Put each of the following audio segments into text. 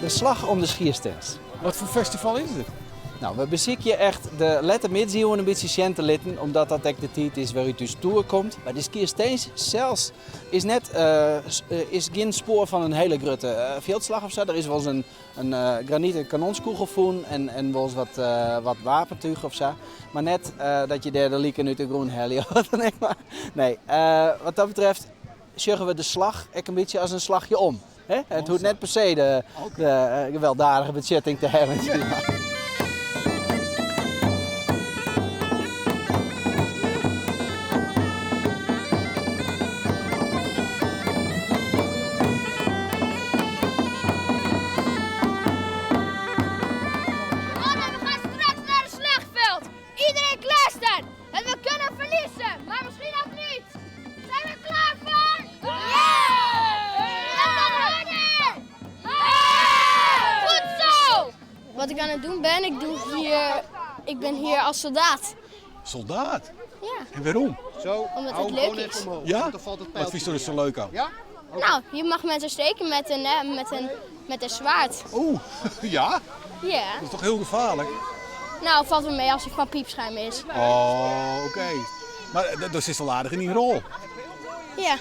De Slach om de Schierstins. Wat foar festival is dit? No, we besykje echt de lette midsiuwen in bytsje sjen te litten, omdat dat ek de tiid is wêrút ús toer komt. By de Skierstins sels is net, is gjin spoar fan in hiele grutte fjildslach of sa. Der is wolris in in graniten kanonskûgel fûn en, en wolris wat, wat wapentúch of sa. Mar net dat je dêr de liken út de grûn helje of wat dan ek. Mar nee, wat dat betreft sjogge we de slach ek in bytsje as in slachje om. Hè? It hoecht net per se de, de gewelddadige betsjutting te hawwen. Mannen, we gaan straks naar het slagveld. Iedereen klaarstaan. En we kunnen verliezen, maar misschien ook niet. Zijn we klaar voor? Ja! Ja! Dan harder! Ja! Goed zo! Wat ik aan het doen ben, ik, doe hier, ik ben hier als soldaat. Soldaat? Ja. En wêrom? Omdat het leuk is. Ja? Wat fynsto der sa leuk oan? Nou, je mag mensen steken met een, met een, met een zwaard. Oeh, ja? Ja. Dat is toch hiel gefaarlik? Nou, falt wel mee als het van piepschuim is. Oh, oké. Mar do sitst al aardich yn dyn rol. Ja.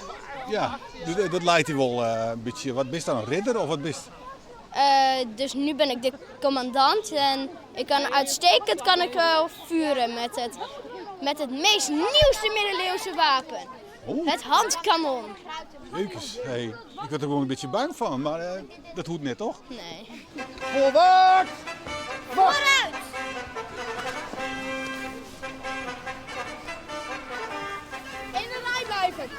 Ja, dus dat leit dy wol in bytsje. Wat bist dan, in ridder of wat bist? Dus nu ben ik de commandant en ik kan uitstekend kan ik, vuren met het, met het meest nieuwste middeleeuwse wapen. Oh. Het handkanon. Jeukes, hey. Ik wurd der gewoan in bytsje bang fan, mar dat hoecht net, toch? Nee. Voorwaarts! Vooruit! In de rij blijven.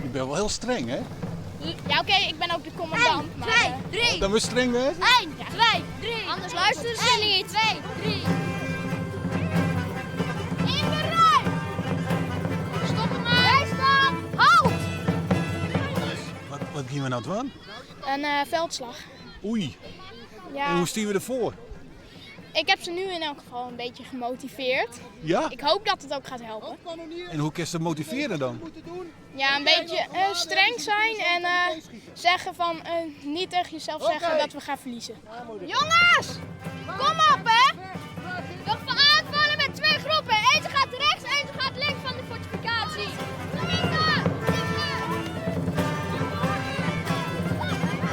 Je bent wel heel streng, hè? Ja, oké, ik ben ook de commandant. 1, 2, 3. Dan moet streng wêze? 1, 2, 3. Anders luisteren ze niet. 2, 3. In de rij. Stoppen maar. Wij staan. Halt. Wat, wat gean we no dwaan? Een uh, veldslag. Oei. Ja. En hoe steane we derfoar? Ik heb ze nu in elk geval een beetje gemotiveerd. Ja? Ik hoop dat het ook gaat helpen. En hoe kun je ze motiveren dan? Ja, een beetje uh, streng zijn en uh, zeggen van uh, niet tegen jezelf zeggen dat we gaan verliezen. Jongens, kom op hè! We gaan aanvallen met twee groepen. Eentje gaat rechts, eentje gaat links van de fortificatie.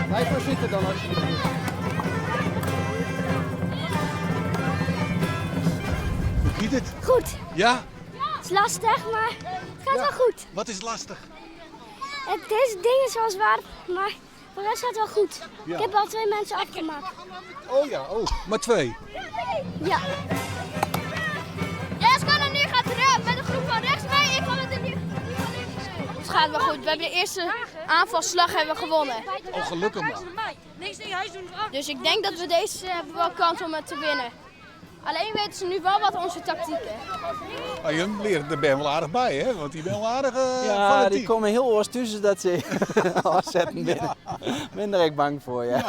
Blijf maar zitten dan alsjeblieft. Hoe giet it? Goed. Ja? Het is lastig, maar het gaat wel goed. Wat is lastig? Het, deze ding is wel zwaar, maar voor de rest gaat het wel goed. Ja. Ik heb al twee mensen afgemaakt. Oh ja, oh. Maar twee? Ja. Yes, kan nu gaat met de groep van rechts mee. Ik ga met de die van links mee. Het gaat wel goed. We hebben de eerste aanvalsslag hebben we gewonnen. Oh, gelukkig maar. Dus ik denk dat we deze hebben wel kans om het te winnen. Alleen weten ze nu wel wat onze tactiek is. Maar je leert de ben wel aardich by, hè? Want dy binne wol aardich uh, Ja, fanatiek. dy komme hiel oars thús dat se ôfsetten binne. Bin der ek bang foar, ja.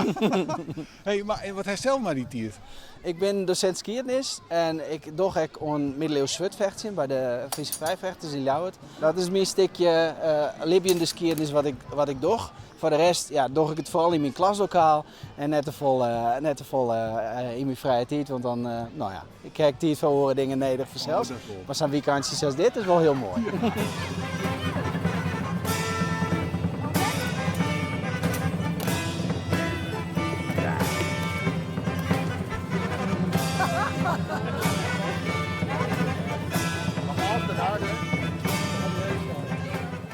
Hey, mar wat hast sels mei dy tiid? Ik bin dosint skiednis en ik doch ek oan middeleeuws swurdfechtsjen by de Friese Vrijvechters yn Ljouwert. Dat is myn stikje uh, libjende skiednis wat ik, wat ik doch. Foar de rest ja, doch ik it foaral yn myn klaslokaal en net te folle, net te folle yn myn frije tiid, want dan, no ja, ik ha ek tiid foar oare dingen nedich fansels. Oh, dat wol. Mar sa'n wykeintsje sa as dit is wol hiel moai.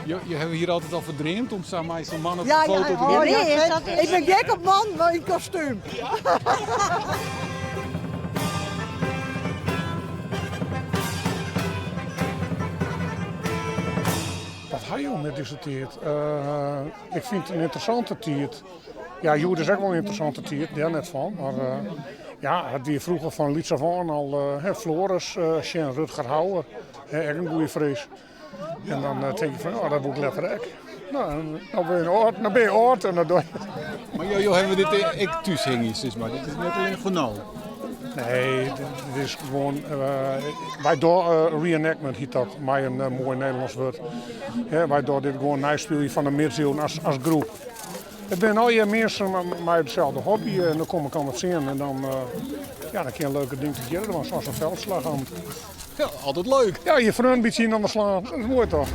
Je, je hawwe hjir altyd al foar dreamd om sa mei sa'n man op de Ja, foto ja, te oh, gean? nee, is dat, ik bin gek op mannen yn kostuum. Wat ha jo mei dizze tiid? Uh, ik fyn it in ynteressante tiid. Ja, hjoed is ek wol in ynteressante tiid, dêr net fan. Mar uh, ja, it wie froeger fan lyts af oan al uh, Floris sjen, Rutger Hauer, ek in goede Fries. En dan eh, tink ik fan, oh, dat woe ik letter ek. No, no bin je âld, no bin je âld en dan doch je it. Mar jo, jo hawwe dit ek thús hingjen, sis mar. Dit is net allinnich foar no. Nee, dit is gewoan. Wy dogge reenactment hjit dat, mei in moai Nederlânsk wurd. Hè, wy dogge dit gewoan neispyljen fan de midsiuwen as, as groep. It binne allegear minsken mei deselde hobby en dan kom ik oan it sin en dan, ja, dan kin je leuke dingen tegearre dwaan, sa as in veldslag. Ja, altyd leuk. Ja, je freon in bytsje yn oan de slaan, dat is moai toch?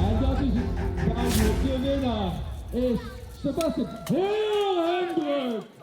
En dat is het duidelijk. De winnaar is Sebastian Heel Hendrik.